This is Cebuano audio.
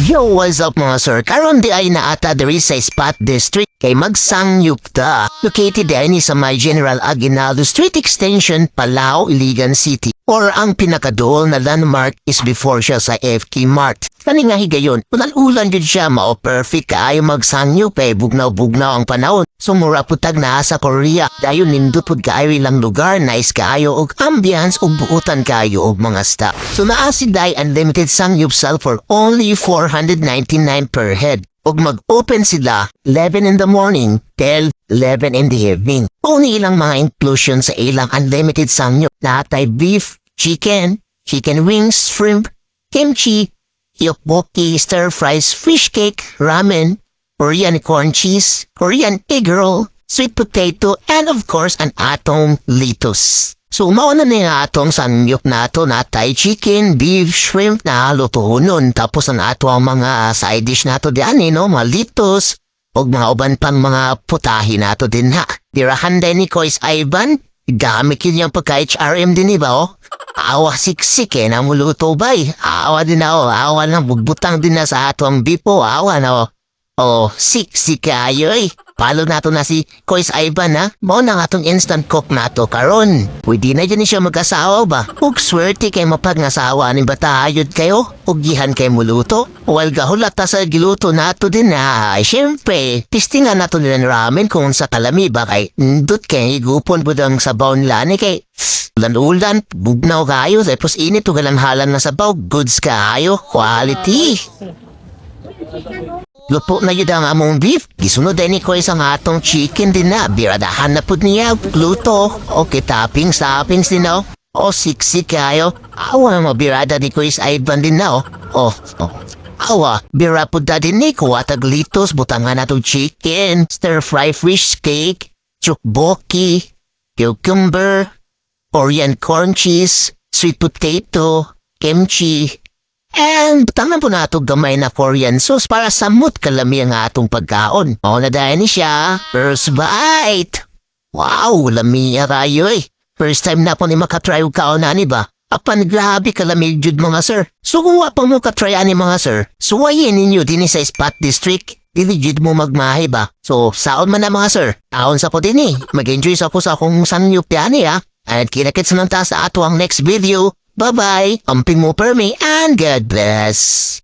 Yo, what's up, mga sir? Karon diay naa ta diri sa Spot District kay magsangyup ta. Located diay ni sa may General Aguinaldo Street Extension, Palao, Iligan City. Or ang pinakaduol na landmark is before siya sa FK Mart. Kani nga higayon, ulan-ulan jud siya, mao perfect kaayo magsangyup eh, bugnaw-bugnaw ang panahon. So mura pud tag naa sa Korea. Dayon nindot pud kaayo ilang lugar, nice kaayo og ambience ug buutan kaayo og mga staff. So naa sila'y unlimited samgyupsal for only 499 per head. Ug mag-open sila 11 in the morning till 11 in the evening. Uni ilang mga inclusion sa ilang unlimited samgyup. Naa tay beef, chicken, chicken wings, shrimp, kimchi, tteokbokki, stir fries, fish cake, ramen, Korean corn cheese, Korean egg roll, sweet potato, and of course, ang atong lettuce. So, mao na niya atong samgyup nato, naa tay chicken, beef, shrimp na lutuhonon. Tapos ang ato ang mga side dish nato diyan, eh, no? Mga lettuce, ug mga uban pang mga putahe nato din ha. Dirahan din ni Kois Ivan, gamit yun yung pagka-HRM din, iba, oh. Awa siksik eh, namuluto bay. Awa din na, oh. Awa na, bugbutang din na sa ato ang beef, oh. Awa na, oh. Oh, siksik kayo eh. Follow nato na si Kois Ivan ha. Mao na nga atong instant cook nato karon. Pwede na dyan siya mag-asawa ba? Ug swerte kay mapag-asawa ni bata ayod kayo. Ug gihan kay muluto. While gahulat ta sa giluto nato din na. Ay, syempre, testingan nato nila ng ramen kung sa kalami ba kay ndot kay gupon pud ang sabaw nila ni kay ulan-ulan, bugnaw kayo, tapos init ug halan na sabaw, goods kayo, quality. Luto na yun ang among beef. Gisunod din ni ko isang atong chicken din na. Biradahan na pud niya. Luto. Okay, toppings, toppings din na. Oh, siksik kayo. Awa, mabirada ni Kuis Ivan din na. Oh. Awa, bira pud na din ni. Kuha tag lettuce, butangan na tong chicken, stir fry fish cake, tteokbokki, cucumber, Korean corn cheese, sweet potato, kimchi, and butangan po nato gamay na Korean sauce para samot kalami ang atong pagkaon. O na dahil ni siya. First bite! Wow, lami rayo eh. First time na po ni makatry og kaon na ni ba? Apan grabe kalami jud, mga sir. So kung wa pa mo katry ani, mga sir, suwayin ninyo din sa Spot District. Dili jud mo magmahay ba? So saon man na, mga sir. Taon sa po din eh. Mag-enjoy sa ko sa akong samgyup yani ah. At kinakits man ta sa ato ang next video. Bye-bye. Amping mo permi and God bless.